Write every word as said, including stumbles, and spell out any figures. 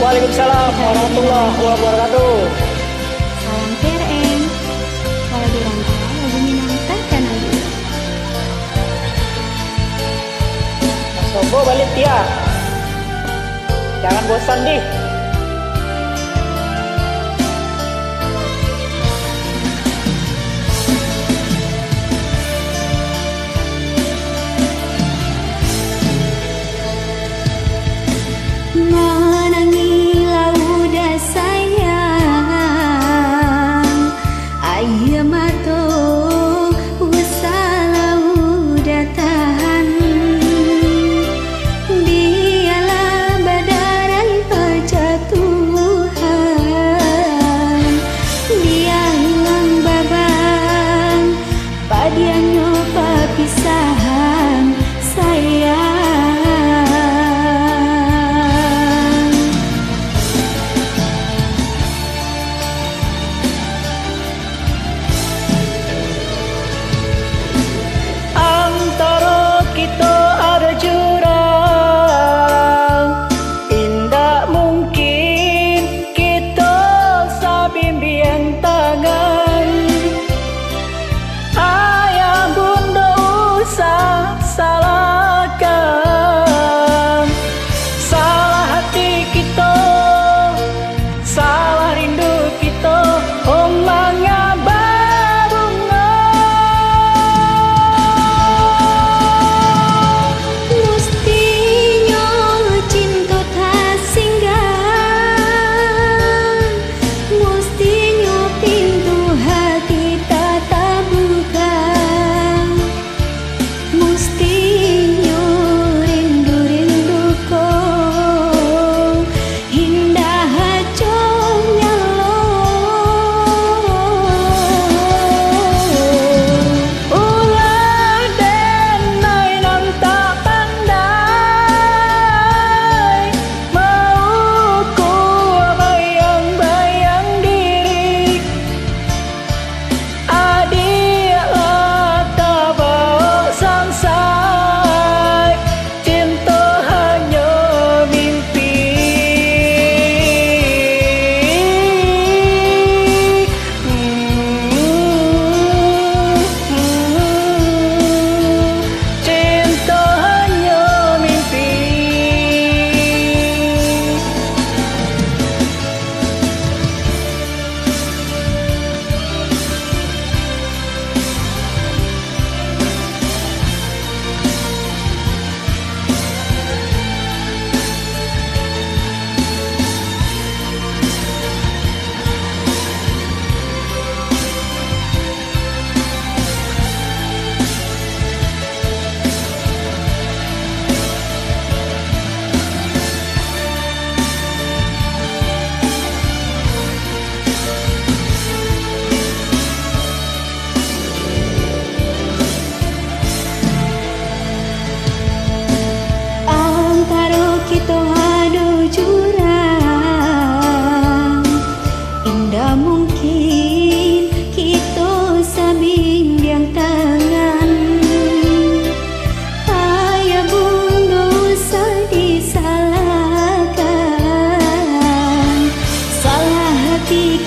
Waalaikumsalam warahmatullahi wabarakatuh. Salam P R M. Walau di rantau, lagu Minang takana. Sobo baliak, Tia. Jangan bosan, dih. Manangilah uda sayang, aia mato usahlah uda tahan. Bialah badarai bajatuahan, bia hilang baban, padiahnyo papisahan, sayang. Antaro kito ado jurang, indak mungkin kito sabimbiang tangan. Ayah bundo usah salahkan, salah hati kito, salah rindu kito, oh manga babungo. Mustinyo cinto tasinggang, mustinyo pintu hati tatabuka. Mustinyo rindu-rindu ko indak acok nyalo. Ulah denai nan tak pandai maukua bayang-bayang diri. Adiak lah tabao sansai, cinto hanyo mimpi. Cinto hanyo mimpi. Antaro kito ado jurang, indak mungkin kito sabimbiang tangan. Ayah bundo usah disalahkan, salah hati